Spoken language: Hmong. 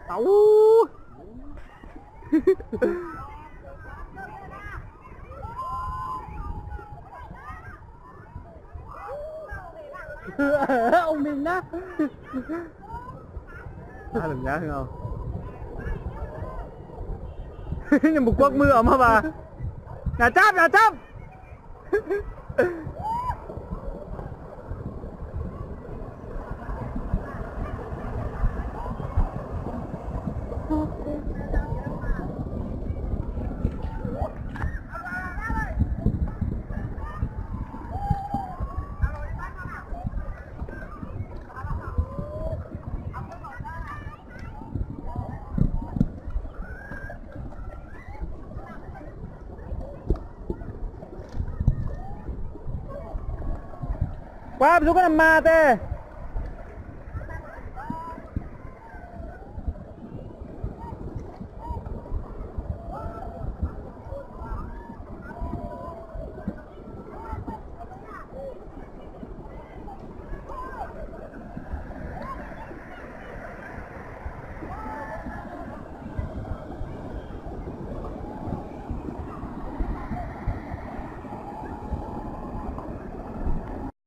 Ub. Ông Minh á. Nws mus kuab mw os mog vas. Nab tab, nab tab. Kuab, tus koj na mas tes.